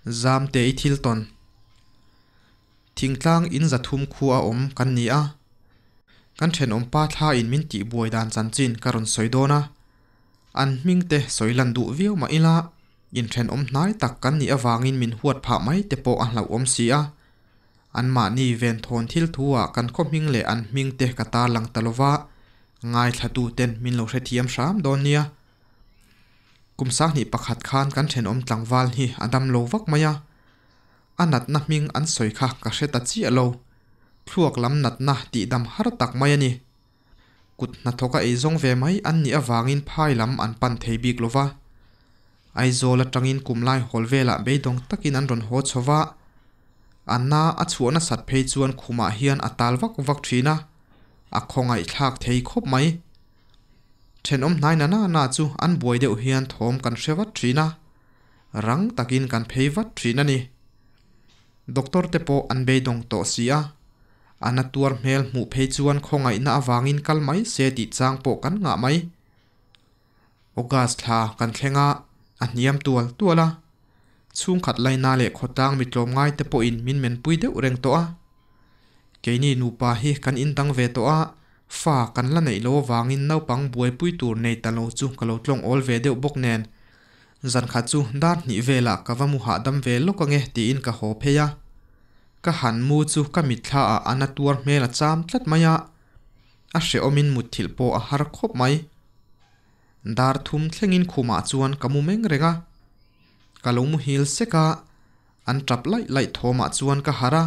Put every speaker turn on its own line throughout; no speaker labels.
Zamte i thil tawn. Thingtlang in 300 khua a awm kan ni a. Kan thenawm pa thla in min tihbuai dan chanchin ka rawn sawi dawn a. An hming te sawi lan duh viau mah ila inthenawm hnai tak kan nih avangin min huat phah mai te pawh a hlauhawm si a. Anmahni venthawn thil thu ah kan khaw hming leh an hming te ka tarlang ta lova, ngaithlatu ten min lo hrethiam hram dawn nia. Kum sanghnih pakhat khan kan thenawm tlangval hi a dam lo vak mai a, a natna hming an sawi kha ka hre ta chiah lo. Thluak lam natna tihdam har tak mai a ni. Kut hnathawka eizawng ve mai an nih avangin phai lam an pan thei bik lo va. Aizawl atangin kum lai hawl velah beidawng takin an rawn haw chho va, a na a chhuah nasat phei chuan khumah hian a tal vak vak thin a, a khawngaihthlak thei khawp mai. Thenawm hnai na na na chu an buai deuh hian thawm kan hre vat thin a, rang takin kan phei vat thin a ni. Doctor te pawh an beidawng tawh si a, a na tuar hmel hmuh phei chuan khawngaihna avangin kal mai se tih chang pawh kan ngah mai. August thla kan thleng a, a hniam tual tual a. Chhungkhat laina leh khawtlang mi tlawmngai te pawhin min menpui deuh reng tawh a. Keini nupa hi kan indang ve tawh a, fa kan la neih lo avangin naupang buaipui tur nei ta lo chu ka lo tlawng awl ve deuh bawk nen. Zankhat chu dar hnih velah ka va mu hahdam ve lawk ange tiin ka haw phei a. Ka han mu chu ka mitthla ah a na tuar hmel a cham tlat mai a. A hrehawmin mutthilh pawh a har khawp mai. Dar thum thlengin khumah chuan ka mu meng reng a. Ka lo muhil sek a, an tap laih laih thawmah chuan ka harh a.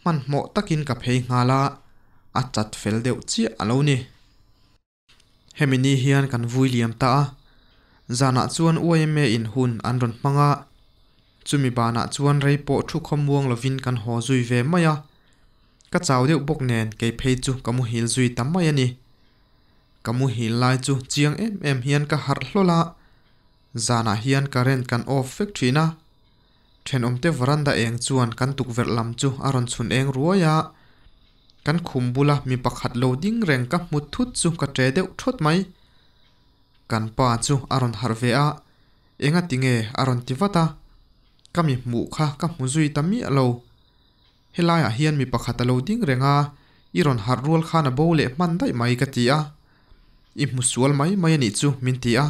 Hmanhmawh takin ka phei nghal a, a chat fel deuh chiah a lo ni. Hemi ni hian kan vui liam ta a, zanah chuan YMA in hun an rawn hmang a, chumi banah chuan rei pawh thu khawmuang lovin kan haw zui ve mai a, ka chau deuh bawk nen kei phei chu ka muhil zui ta mai a ni. Ka muhil lai chu chiang em em hian ka harh hlawl a, zanah hian current kan off vek thin a, Thenawmte veranda eng chuan kan tukverh lam chu a rawn chhun eng ruai a, kan khum bula mi pakhat lo ding reng ka hmu thut chu ka ṭe deuh ṭhawt mai. Kan pa chu a rawn harh ve a, enga tinge a rawn ti vat a, ka mi hmuh kha ka hmu zui ta miah lo. Helaiah hian mi pakhat a lo ding reng a, i rawn harh rual khan a bo leh hman daih mai ka ti a, i hmu sual mai mai a nih chu min ti a,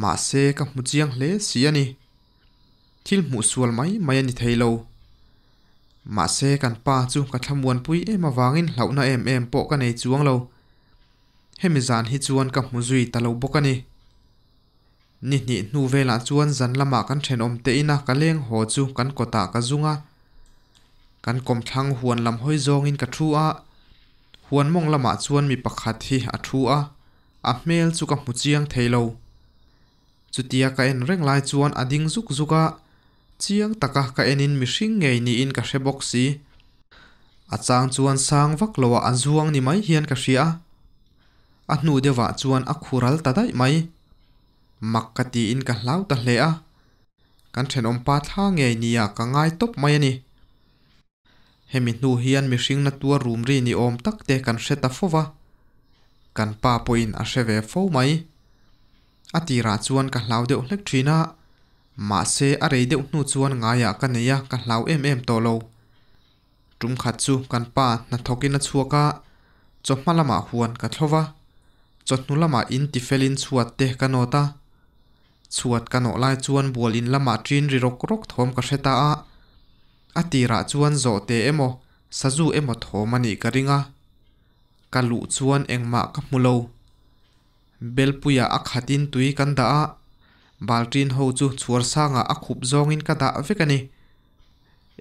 mahse ka hmu chiang hle si a ni. Thil hmuh sual mai mai a ni thei lo. Mahse kan pa chu ka thlamuanpui em avangin hlauhna em em pawh ka nei chuang lo. Hemi zan hi chuan ka hmu zui ta lo bawk a ni. Ni hnih hnu velah chuan zan lamah kan thenawm te ina ka leng haw chu kan kawtah ka zung a. Kan kawmthlang huan lam hawi zawngin ka thu a. Huan mawng lamah chuan mi pakhat hi a thu a, a hmel chu ka hmu chiang thei lo. Chutia ka en reng lai chuan a ding zuk zuk a, chiang taka ka enin mihring ngei niin ka hre bawk si. A chang chuan sang vak loah a zuang ni mai hian ka hria a, a hnu deuhah chuan a khural ta daih mai. Mak ka tiin ka hlau ta hle a, kan thenawmpa thla ngei nia ka ngai tawp mai a ni. Hemi hnu hian mihring na tuar rum ri ni awm tak te kan hre ta fo va, kan pa pawhin a hre ve fo mai. A tirah chuan ka hlau deuh hlek thin a, mahse a rei deuh hnu chuan ngaiah ka nei a, ka hlau em em tawh lo. Tum khat chu kan pa hnathawkin a chhuak a, chawhma lamah huan ka thlo va, chawhnu lamah in tifelin chhuat te ka nawt a. Chhuat ka nawh lai chuan bual in lamah ṭin ri rawk rawk thawm ka hre ta a, a tirah chuan zawhte emaw sazu emaw thawm a nih ka ring a, ka luh chuan engmah ka hmu lo. Belpuiah a khatin tui kan dah a, balṭin ho chu chhuar sangah a khup zawngin ka dah vek a ni.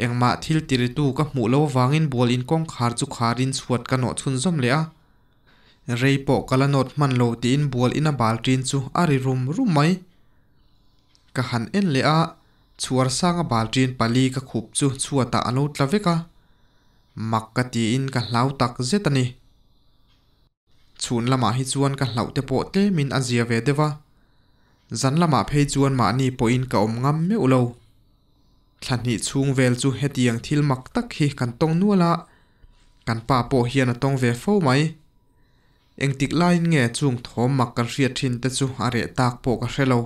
Engmah thil tiritu ka hmuh lo vangin bual in kawngkhar chu kharin chhuat ka nawh chhunzawm leh a. Rei pawh ka la nawt hman lo tiin bual ina bal ṭin chu a ri rum rum mai. Ka han en leh a, chhuar sanga bal ṭin pali ka khup chu chhuatah a lo tla vek a. Mak ka tiin ka hlau tak zet a ni. Chhun lamah hi chuan ka hlauh te pawh tlemin a zia ve deuh a. Zan lamah phei chuan mahni pawhin ka awm ngam meuh lo. Thla hnih chhung vel chu hetiang thil mak tak hi kan tawng nual a, kan pa pawh hian a tawng ve fo mai. Engtik laiin nge chung thawm mak kan hriat thin te chu a reh tak pawh ka hre lo.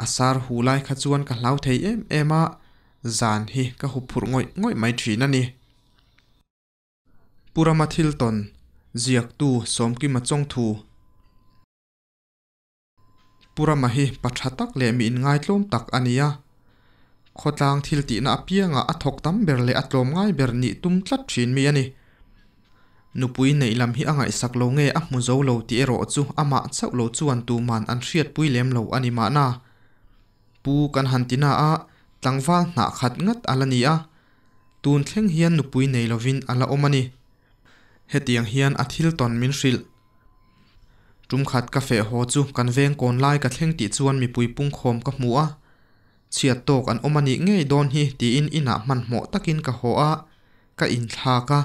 A sar hu lai kha chuan ka hlau thei em em a, zan hi ka huphurh ngawih ngawih mai thin a ni. Pu Rama thil tawn, ziaktu Sawmkima Chawngthu. Pu Rama hi pa tha tak leh mi inngaitlawm tak a ni a. Khawtlang thil tihna apiangah a thawk tam ber leh a tlawm ngai ber nih tum tlat thin mi a ni. Nupui neih lam hi a ngaihsak lo nge a hmu zo lo tih erawh chu amah chauh lo chuan tuman an hriatpui lem lo a ni mahna. Pu kan han ti na a, tlangval hnah khat ngat a la ni a, tun thleng hian nupui nei lovin a la awm a ni. Hetiang hian a thil tawn min hrilh. Tum khat ka feh haw chu kan veng kawn lai ka thleng tih chuan mipui pungkhawm ka hmu a, chhiat tawk an awm a nih ngei dawn hi tiin inah hmanhmawh takin ka haw a, ka inthlak a,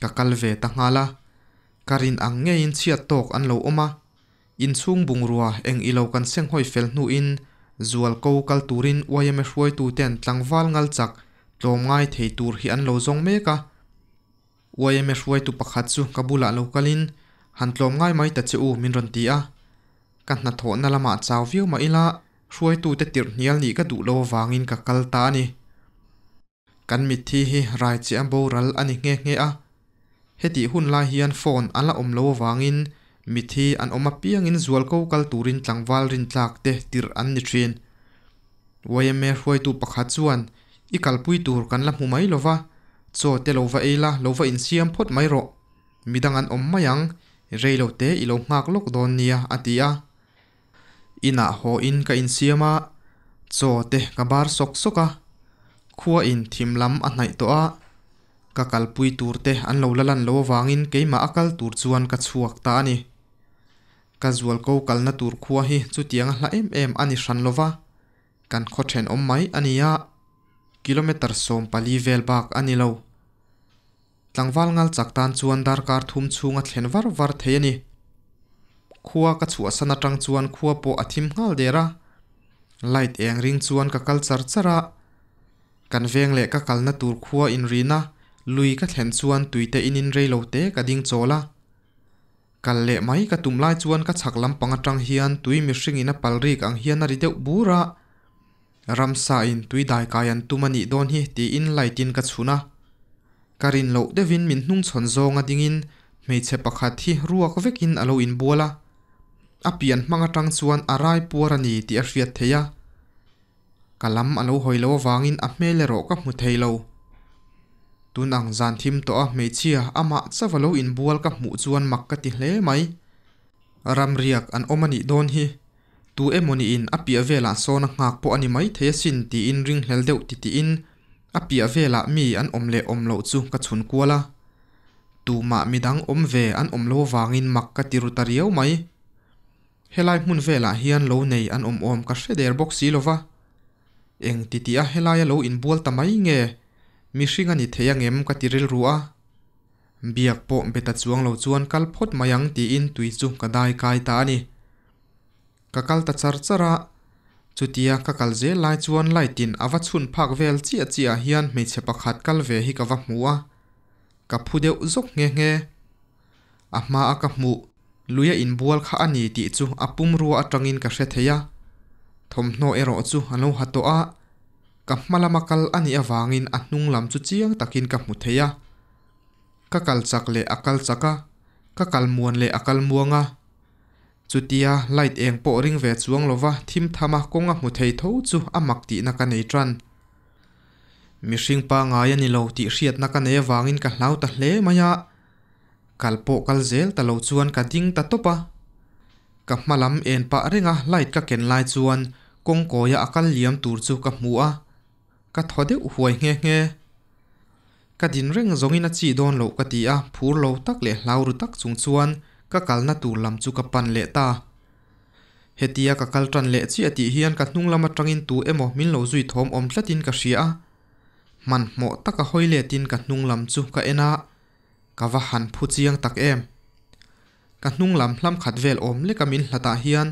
ka kal ve ta nghal a. Ka rin ang ngeiin chhiat tawk an lo awm a, inchhung bungrua eng ilo kan senghawi fel hnuin zualko kal turin yma hruaituten tlangval ngal chak tlawm ngai thei tur hi an lo zawng mek a. Yma hruaitu pakhat chu ka bulah lo kalin, Han tlawm ngai mai ta che u min rawn ti a. Ka hnathawhna lamah chau viau mah ila, hruaitute tirh hnial nih ka duh lo avangin ka kal ta a ni. Kan mitthi hi rai chiah a boral a ni nghe nghe a. Hetih hun lai hian phone a la awm lo avangin mitthi an awm apiangin zualko kal turin tlangval rintlak te tirh an ni thin. Yma hruaitu pakhat chuan, I kalpui tur kan la hmu mai lo va, chaw te lo va ei la, lo va insiam phawt mai rawh. Midang an awm mai ang, rei lo te i lo nghak lawk dawn nia, a ti a. Inah haw in ka insiam a, chaw te ka bar sawk sawk a. Khua in thim lam a hnaih tawh a, ka kalpui tur te an lo la lan lo avangin keimah a kal tur chuan ka chhuak ta a ni. Ka zualko kalna tur khua hi chutiang a hla em em a ni hran lova, kan khaw thenawm mai a ni a, kilometre 14 vel bak a ni lo. Tlangval ngal chak tan chuan darkar thum chhunga thlen var var thei a ni. Khua ka chhuahsan atang chuan khua pawh a thim nghal der a, light eng ring chuan ka kal char char a. Kan veng leh ka kalna tur khua inrina lui ka thlen chuan tuite inin reilo te ka ding chawl a. Kal leh mai ka tum lai chuan ka chhak lampang atang hian tui mihring in a pal rik ang hian a ri deuh bur a. Ramsa in tui dai kai an tum a nih dawn hi tiin light in ka chhun a. Ka rin loh deuhin min hnungchhawn zawng a dingin hmeichhe pakhat hi ruak vekin a lo inbual a. A pian hmang atang chuan a rai puar a ni tih a hriat theih a. Ka lam a lo hawi lo avangin a hmel erawh ka hmu thei lo. Tun ang zan thim tawh a hmeichhia amah chauh a lo inbual ka hmuh chuan mak ka ti hle mai. Ramriak an awm a nih dawn hi. Tu emaw niin a piah velah sawn a nghak pawh a ni mai thei asin tiin ringhlel deuh titiin a piah velah mi an awm leh awm loh chu ka chhun kual a. Tumah midang awm ve an awm lo avangin mak ka ti ru ta riau mai. Helai hmun velah hian lo nei an awm awm ka hre der bawk si lova. Eng ti tih a helaia lo inbual ta mai nge? Mihring a ni thei angem ka ti rilru a. Biak pawh be ta chuang lo chuan kal phawt mai ang tiin tui chu ka dai kai ta a ni. Ka kal ta char char a, chutia ka kal zel lai chuan light in a va chhun phak vel chiah chiah ah hian hmeichhe pakhat kal ve hi ka va hmu a, ka phu deuh zawk nghe nghe. A hma a ka hmuh lui a inbual kha a ni tih chu a pumrua atangin ka hre thei a, thawmhnaw erawh chu a lo ha tawh a, ka hma lama kal a nih avangin a hnung lam chu chiang takin ka hmu thei a. Ka kal chak leh a kal chak a, ka kal muan leh a kal muang a. Chutia light eng pawh ring ve chuang lova thim tham a kawng a hmu thei tho chu a mak tihna ka nei tan. Mihring pangai a ni lo tih hriatna ka nei avangin ka hlau ta hle mai a. Kal pawh kal zel ta lo chuan ka ding ta tawp a. Ka hma lam en pah renga light ka ken lai chuan kawngkawia a kal liam tur chu ka hmu a. Ka thaw deuh huai nghe nghe. Ka din reng zawngin a chi dawn loh ka ti a, phur lo tak leh hlau ru tak chung chuan ka kalna tur lam chu ka pan leh ta. Hetia ka kal tan leh chiah tih hian ka hnung lam atangin tu emaw min lo zui thawm awm tlatin ka hria a. Hmanhmawh taka hawi letin ka hnung lam chu ka en a, ka va han phu chiang tak em. Ka hnung lam hlam khat vel awm leka min hlatah hian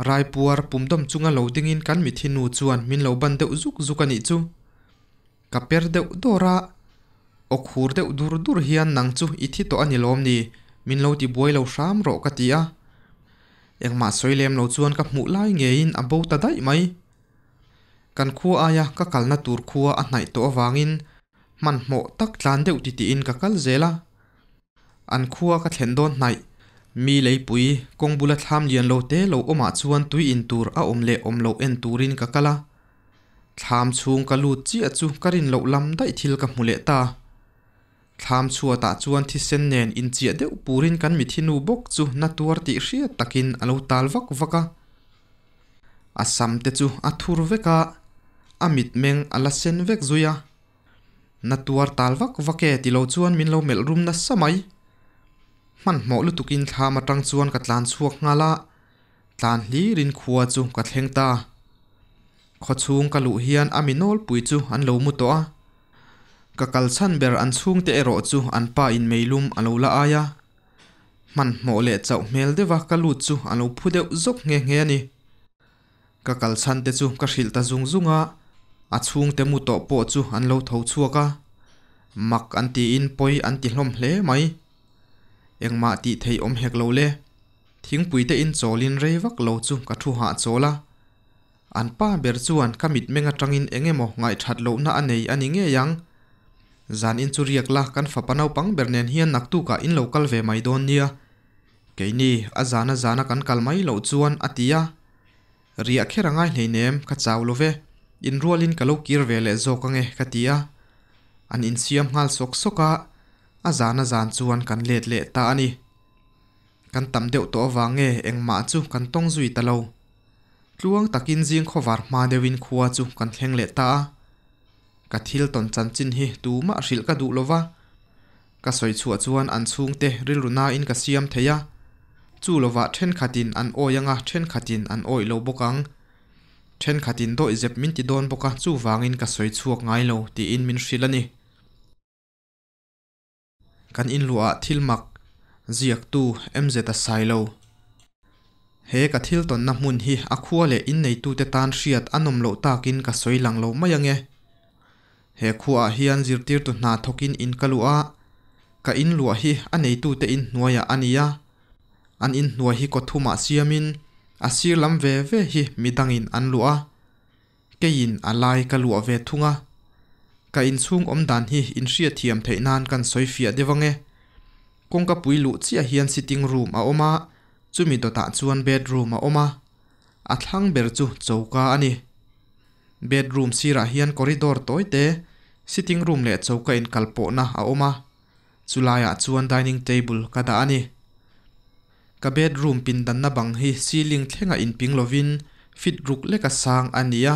raipuar pumdawm chunga lo dingin kan mithi nu chuan min lo ban deuh zuk zuk a nih chu. Ka per deuh dawr a, aw khur deuh dur dur hian nang chu i thi tawh a ni lawm ni, min lo ti buai lo hram rawh ka ti a. Engmah sawi lem lo chuan ka hmuh lai ngeiin a bo ta daih mai. Kan khua aia ka kalna tur khua a hnaih tawh avangin hmanhmawh tak tlan deuh titiin ka kal zel a. An khua ka thlen dawn hnaih, mi leipui kawng bula thlam lian lo te lo awmah chuan tui in tur a awm leh awm loh en turin ka kal a. Thlam chhung ka lut chiah chu ka rin loh lam daih thil ka hmu leh ta. Thlam chhuatah chuan thisen nen inchiah deuh purin kan mithi nu bawk chu na tuar tih hriat takin a lo tal vak vak a. A sam te chu a thur vek a, a mitmeng a la sen vek zui a. Na tuar tal vak vak e ti lo chuan min lo melh rum nasa mai. Hmanhmawh lutukin thlam atang chuan ka tlan chhuak nghal a, tlan hlirin khua chu ka thleng ta. Khawchhung ka luh hian a mi nawlpui chu an lo mu tawh a. Ka kal chhan ber an chhungte erawh chu an pa in meilum a lo la ai a. Hmanhmawh leh chauh hmel deuha ka lut chu a lo phu deuh zawk nghe nghe a ni. Ka kal chhan te chu ka hrilh ta zung zung a, a chhungte mu tawh pawh chu an lo tho chhuak a. Mak an tiin pawi an ti hlawm hle mai. Engmah tih theih awm hek lo le. Thingpui te in chawlin rei vak lo chu ka thu hahchawl a. An pa ber chuan ka mitmeng atangin eng emaw ngaihthat lohna a nei a ni ngei ang. Zan in chu riak la kan fapa naupang ber nen hian naktukah in lo kal ve mai dawn nia. Keini a zana zana kan kal mai loh chuan a ti a. Riah kher a ngai hleinem ka chau lo ve, inrualin ka lo kir ve leh zawk ange ka ti a. An insiam nghal sawk sawk a, a zana zan chuan kan let leh ta a ni. Kan tam deuh tawh avang nge engmah chu kan tawng zui ta lo. Tluang takin zing khawvar hma deuhin khua chu kan thleng leh ta a. Ka thil tawn chanchin hi tumah hrilh ka duh lova, ka sawi chhuah chuan an chhungte rilru nain ka siam thei a. Chu lovah thenkhatin an awi anga thenkhatin an awih lo bawk ang. Thenkhatin dawihzep min ti dawn bawk a, chuvangin ka sawi chhuak ngai lo tiin min hrilh a ni. Kan inluahah thil mak ziaktu MZ a sai lo. He ka thil tawnna hmun hi a khua leh inneitute tan hriat a nawm loh takin ka sawi lang lo mai ange. He khuaah hian zirtirtu hna thawkin in ka luh a, ka inluah hi a neitute inhnuaiah a ni a. An inhnuai hi kawthumah siamin a sir lam ve ve hi midangin an luh a. Keiin a lai ka luah ve thung a, ka inchhung awm dan hi inhriatthiam theih nan kan sawi fiah deuh ange. Kawngka pui luh chiah hian sitting room a awm a, chumi dawtah chuan bedroom a awm a, a thlang ber chu choka a ni. Bedroom sirah hian corridor tawi te, sitting room leh choka inkalpawhna a awm a, chulaiah chuan dining table ka dah a ni. Ka bedroom pindanna bang hi ceiling thlenga inping lovin feet ruk leka sang a ni a,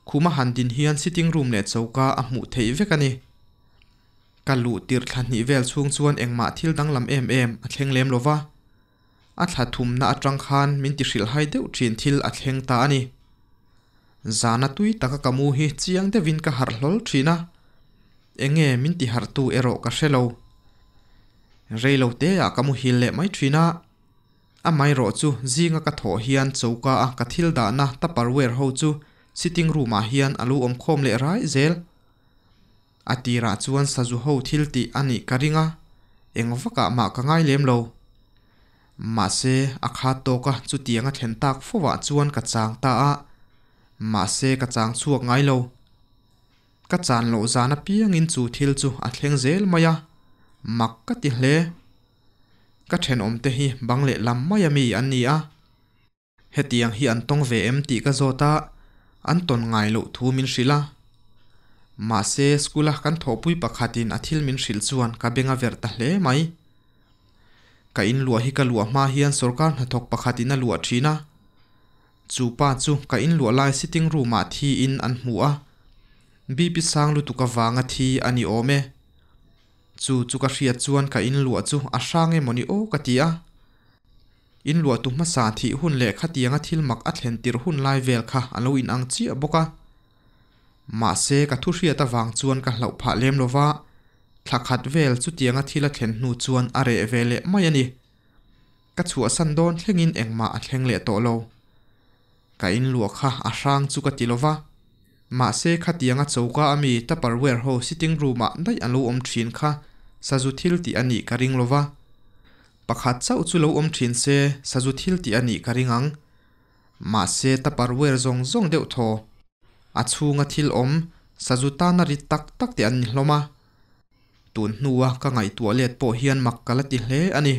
khuma han din hian sitting room leh choka a hmuh theih vek a ni. Ka luh tirh thla hnih vel chhung chuan engmah thil danglam em em a thleng lem lova, a thla thumna atang khan min ti hrilhhai deuh thin thil a thleng ta a ni. Zana tui taka ka mu hi chiang deuhin ka harh hlawl thin a, enge min ti harhtu erawh ka hre lo. Rei lo te ah ka muhil leh mai thin a, amaherawh chu zinga ka thawh hian choka a ka thil dahna tupperware ho chu sitting room ah hian a lo awm khawm leh rai zel. A tirah chuan sazu ho thil tih a nih ka ring a, eng vakah mah ka ngai lem lo. Mahse, a khat tawk a chutiang a thlen tak fo ah chuan ka chang ta a, mahse ka chang chhuak ngai lo. Ka chan loh zan apiangin chu thil chu a thleng zel mai a, mak ka ti hle. Ka thenawmte hi bang leh lam mai a mi an ni a. Hetiang hi an tawng ve em tih ka zawt a, an tawn ngai loh thu min hrilh a. Mahse, school a kan thawhpui pakhatin a thil min hrilh chuan ka beng a verh ta hle mai. Ka inluah hi ka luah hma hian sorkar hnathawk pakhatin a luah thin a. Chu pa chu ka inluah lai sitting room ah thi in an hmu a, BP sang lutuk avanga thi a ni awm e. Chu chu ka hriat chuan ka inluah chu a hrang emaw ni aw ka ti a. Inluah tu hmasa thih hun leh khatianga thil mak a thlen tirh hun lai vel kha a lo inang chiah bawk a. Mahse ka thu hriat avang chuan ka hlauh phah lem lova, thla khat vel chutianga thil a thlen hnu chuan a reh ve leh mai a ni. Ka chhuahsan dawn thlengin engmah a thleng leh tawh lo. Ka inluah kha a hrang chu ka ti lova, mahse khatianga choka ami tupperware ho sitting room ah daih an lo awm thin kha sazu thil tih a nih ka ring lova. Pakhat chauh chu lo awm thin se sazu thil tih a nih ka ring ang. Mahse tupperware zawng zawng deuh thaw. A chhunga thil awm sazu tana rit tak tak te an ni hlawm a. Tun hnua ka ngaihtuah let pawh hian mak ka la ti hle a ni.